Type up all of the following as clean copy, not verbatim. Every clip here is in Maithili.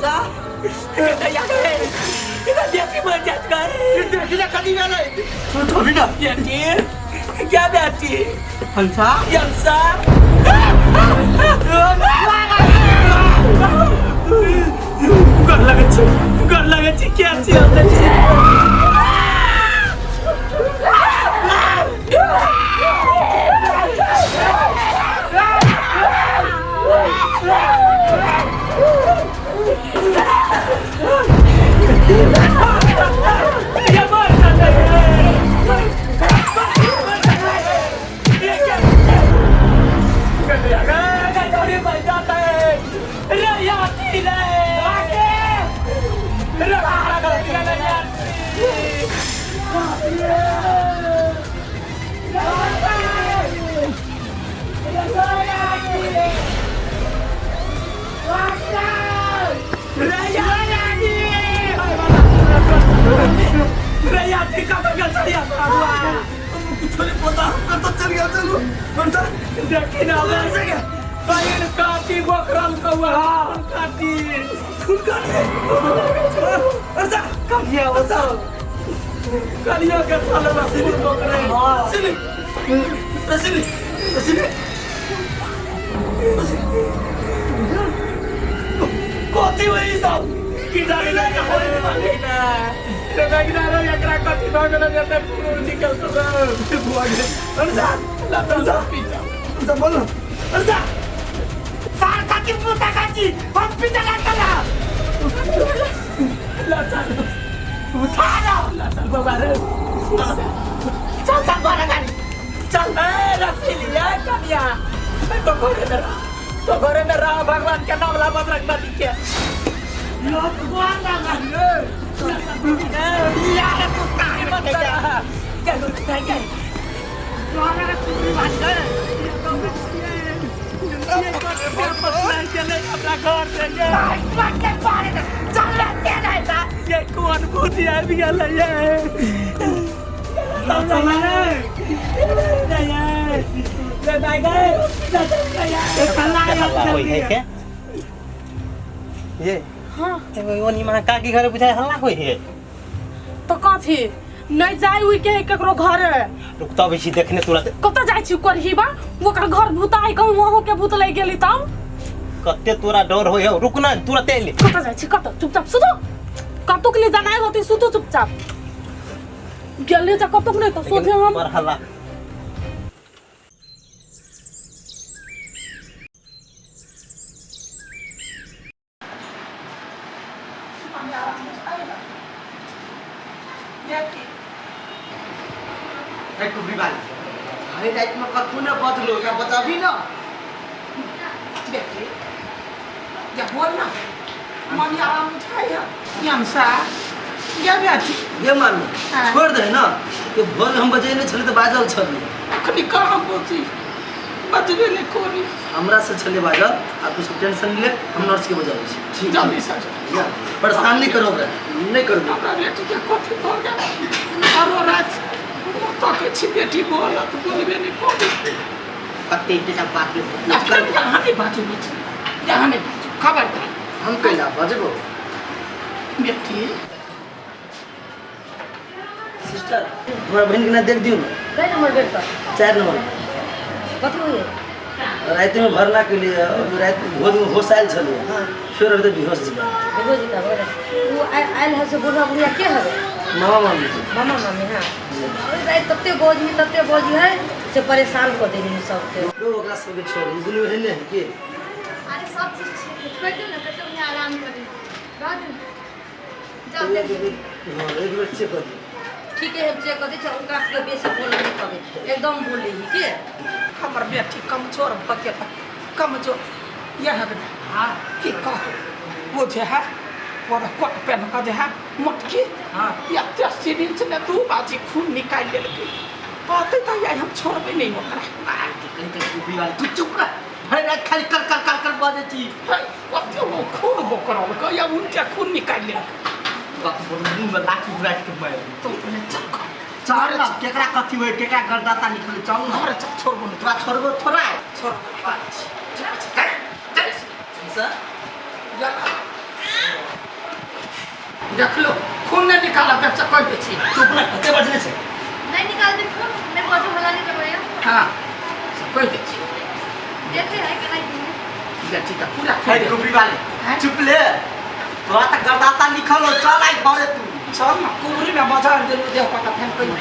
हंसा दैया गे इधर बेटी मर जात गए देखी ना कदी भेलै तू थोड़ी ना बेटी क्या बेटी हंसा हंसा गोर लगै छी गोर लगै छी क्या छी हम छी ये मर जाते कुछो नहीं पता हम कतऽ चल गेल चलू हंसा देखी ना पाइन काटी बोकरल कौआ काटी खून काट हंसा कलिया बता कलिया के साला खून बोकरे रसीली रसीली रसीली कथी होई सब की जाने लगा होए ना रे बैगना रे एकरा कथी भऽ गेल एते खून निकल के भऽ गेल हंसा लता हंसा पीछा हंसा बोल हंसा सार काटी पुता काटी हम पीछा ना लता उठा ना लता बाबा रे चल चल बारा गाड़ी चल ए रसीलिया कनिया तो घरे में रह तो घरे में रह भगवान के नाम ला बजरंग बली के यो भगवान ना गाड़ी रे यार कुत्ता मत कर क्या कुत्ता क्या बारा रे पूरी बात कर ये कौन भूत आबि गेल ये हल्ला होई है के ये हाँ एगो ओनी मां काकी घरे बुझाय हल्ला होई है तो कथी नहीं जाय उइ के केकरो घरे रुक तब छी देखने तुरंत कतऽ जाइ छी करहीबा ओकर घर भूताइ कहूँ अहूँ के भूत लागि गेली तब कते तोरा डर होई है रुक ना तुरंत एली कतऽ जाइ छी कतऽ चुपचाप सुतू कतुक नहि जानाइ होती सुतू चुपचाप गेली तऽ कतुक नहि तऽ सोझे हम बड़ हल्ला ए कुबरी बाली अरे रात में कथू ने बदलो या बचाबी ना बेटी या बोल ना मन आराम छै यमसा या बेटी ये मामी हाँ। छोड़ दे ना कि भोर हम बजेने छले तऽ बाजल छली अखनी कहाँ बची बजबे नहि करी हमरा से छले बाजल आ कुछ टेंशन ले हम नर्स के बजाबै छी ठीक जल्दी से या परेशान नहीं करो ओकरा नहीं करबो हमरा बेटी के कथी भऽ गेल आरो राति तकै छी बेटी बोलत बोलबे नहि करी कते एकटा बात अखन यहाँ नहि बाजू बेटी यहाँ नहि बाजू खबरदार हम कैला बजबो बेटी सिस्टर हमरा बहन के ना देख दियो ना कई नंबर बेड पर 4 नंबर कथी होइए राति में भरना के लिए अभी राति भोर में होश आयल छलै फिर अभी तक बेहोश जीवा बेहोश जीता हो वो आयल है से बुढ़वा बुढ़िया के हवे मामा मामी जी मामा मामी हाँ ओहि राति तते बोझ में तते बोझ है से परेशान कऽ देने सबके लो ओकरा सबके छोड़ ई दुनू एहने है के अरे सब चीज ठीक है छोड़ दू ना कतौ बढ़िया आराम करी रह दू ना जाओ देख हाँ एक बेर चेक कर दियो ठीक है हम चेक कऽ दै छियै हुनका सबके बेसी बोलै नहि कहबै एकदम बोलै ही के हमर बेटी कमजोर भऽ गेल कमजोर यह हाँ की कहू वो जे है वो कोट पहन कऽ जे है मोटकी हाँ। एते सिरिंज ने दू बाजी खून निकालि लेलकै कहतै तऽ आइ हम छोड़बै नहि ओकरा कहीं कहीं कुबरी वाली तू चुप रह भरि राति खाली कर कर कर कर बजै छी है, ओते ओ खून बोकरलकै या उनके खून निकालि लेलकै बाप मुंह में लाठी राखि के मारि तो पहिले चल घर चल ना केकरा कथी होइ केकरा गरदाता निकले चल ना घर चल छोड़बो नहि तोरा छोड़बो थोड़ा छोड़बो सर चल देख लो खून नहीं निकाला तब से कह दै छी। चुप ना, कते बजने छै? नहीं निकाल दे खून, नहीं बजो हल्ला नहीं करबै। हां से कह दै छी। देखे है केना की बेटी का पूरा है कुबरी वाले चुप ले, तोरा त करदाता लिखल हो, चल आई घरे तू चल ना कुबरी में बाजार देलु देह पता फेन कहि।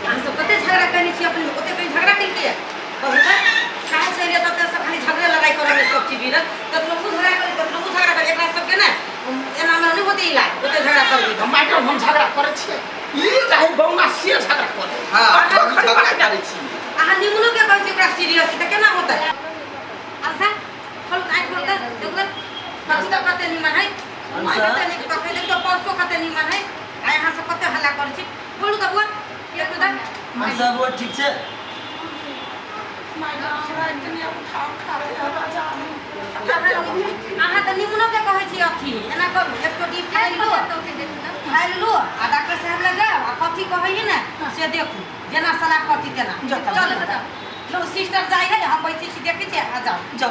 अहाँ सब कते झगड़ा करने छी अपने ओते कहीं झगड़ा केलकै कहू त काहे से एलियै तते सब खाली झगड़े लड़ाई करऽ में सब चीज बिरत कतनो झगड़ा करी कतनो झगड़ा करी एकरा सबके ने एना में नहीं होते इलाज ओते झगड़ा करबै। हम माइटर हम झगड़ा करै छियै, ई चाहे बौना से झगड़ा करै। हां हम झगड़ा करै छी। अहाँ निमनो के कहै छी ओकरा सीरियस त केना होतै? अच्छा खोल आँखि खोल त देखबै कथी त कते निमन है कते निक तकै देख त पल्सो कते निमन है। आ अहाँ सब कते हल्ला करै छी। बोलू त बुआ देखू त अंसा बुआ ठीक छै? अहाँ त निमनो के कहै छी अथी एना करू एक चोटी खाइ लू खाइ लू आ डॉक्टर साहब लग जाउ आ कथी कहै है ने से देखू जेना सलाह करती तेना। चलू लो सिस्टर जाइ है हम बैठै छी देखै छी आ जाउ जाउ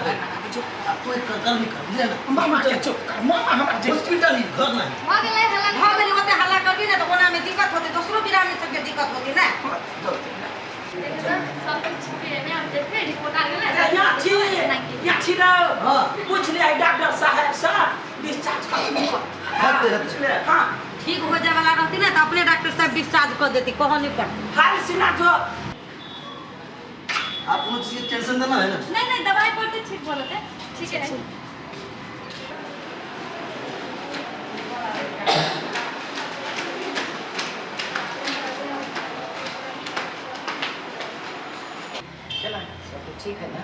जो कोई गर्मी कर बुझले ना। मामा के चुप कर, मामा हमरा जे हॉस्पिटल ही घर ना भऽ गेलै हल्ला भऽ गेलै ओते हल्ला करबी ने त ओना में दिक्कत होतै दोसरो बिरामी सबके दिक्कत होतै ने। सब कुछ ठीक है हम देखे रिपोर्ट आ गेलै। यहाँ छी यहाँ छी ना पूछ ले डॉक्टर साहब से डिस्चार्ज कर। हां ठीक हो जाए वाला रहती ना तो अपने डॉक्टर साहब डिस्चार्ज कर देती कहो नहीं पड़ती। हाल सिना जो आप कोनो चीज के टेंशन देना है ना? नहीं नहीं दवाई पड़ते ठीक बोलते ठीक है। चला सब कुछ ठीक है ना?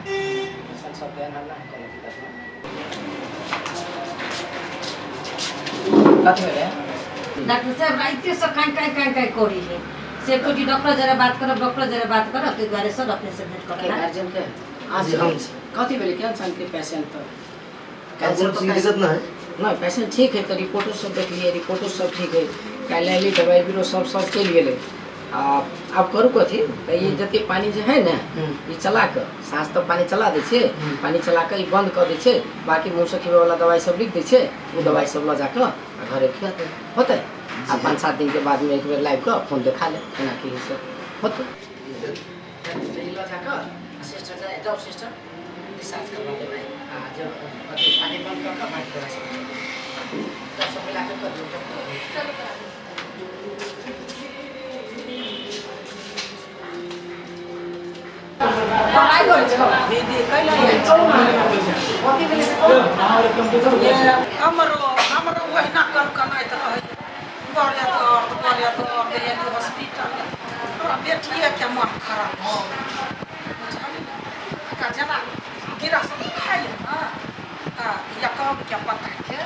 पेशेंट सब बयान हल्ला है कोनो दिक्कत ना? कथी भेलै? डॉक्टर साहब राइते से काई काई काई काई करी है से कोटी डॉक्टर जरा बात करब डॉक्टर जरा बात करब ताहि दुआरे सर अपने से भेंट के करब। गार्जियन के आज हम कथी भेलै केहन सन के पेशेंट तो कैंसर तो दिक्कत ना है ना? पेशेंट ठीक है तो रिपोर्टो सब देख लिए, रिपोर्टो सब ठीक है, काल्हि अयली दवाइ बीरो सब सब चलि गेलै। आब करू कथी त ई जते पानी जे है ने ई चला कऽ साँझ तक पानी चला दै छियै, पानी चला कऽ ई बंद कऽ दै छियै, बाकी मुँह से खिबै वाला दवाइ सब लिख दै छियै, ओ दवाइ सब लऽ जाकऽ आ घरे खिया देबै होतै। आ 5-7 दिन के बाद में एक बेर लाबि कऽ फोन देखा लेब केना की होइ छै होतै। ई लऽ जाकऽ सिस्टर जाउ सिस्टर डिस्चार्ज करवा देबै आ जब अथी पानी बंद कऽ कऽ बाकी दवाइ सब सब मिला कऽ कर दियौ। चलू करा दियौ। हमरो हमरो ओहिना कनकनाइत रहै बड़े दर्द बड़े दर्द एली हॉस्पिटल हमरा बेटिए के मन खराब भऽ बुझली ने। जेना गिरह सब खाइ ने तऽ यकम के पत्ता के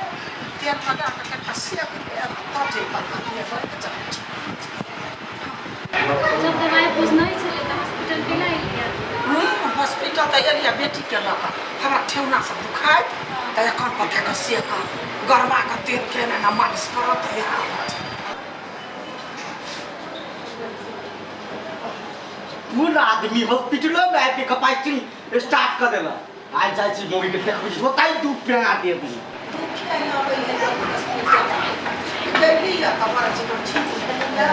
तेल लगा कऽ कनिटा सेक देब तब जे पत्ता के चलै छै। जब दवाई बुझ नहीं छलै तऽ हॉस्पिटल केना एलियै? हॉस्पिटल तऽ एलियै बेटीके लऽ कऽ, हमरा ठेहुना सब दुखाइत तऽ एखन पत्ता के सेक गरमा के तेल के एना मालिश करत तऽ कोन आदमी हॉस्पिटलो में आबि के कपासिटी स्टार्ट कर देलक। आइ जाइ छी मोगी के देखबै छी होतै दू पेड़ा देबू। दुखिया आबै है हॉस्पिटल गेली या तऽ बड़ जीवन ठीक भेलैया।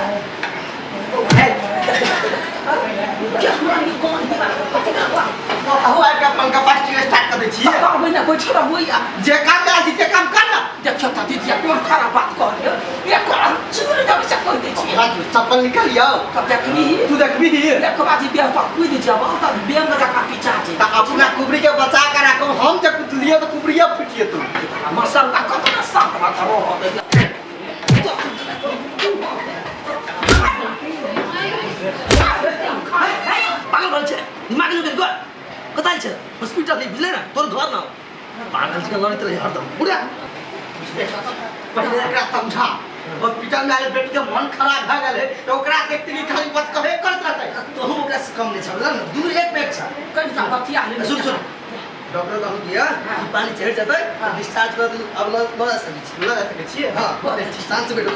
अहू आबि के अपन कपासिटी स्टार्ट कर दै छी। कहबै ने बैठल रहू या जे काम करै छी से काम कर ना। देखियौ तऽ दीदिया कोन खराब बात कहलियै, एक चूर देबै से कहि दै छियै। चप्पल निकालियौ तऽ देखबी तू देखबी देखबा जी देह पर कूदि जेबौ तऽ बेंग जकाँ पीचा जेबौ। तऽ अपना कुबरी के बचा के राखू, हम जे कुदलियै तऽ कुबरिये फुटि जेतौ। मसल्ला कतना शांत भऽ कऽ रहऽ दैया। पागल भेल छै दिमाग नहि गेल कतऽ छै हॉस्पिटल नहीं बुझले ना तोर घर ना पागल छै लड़ैत रही हरदम बुढ़ा। पहिले एकरा समझा हॉस्पिटल में आयल बेटी के मन खराब भए गेलै तऽ ओकरा देखते कि खाली बात कहे करैत रहतै। तोहू ओकरा से कम नहीं छ बुझल ना, दूर एक पे छ। कनिटा बतिया ले। सुन सुन डॉक्टर कहू दिया कि पानी चढ़ जेतै डिस्चार्ज कर देलु अब लऽ जा सकै छी लऽ जा सकै छियै। हां शांत से बैठो।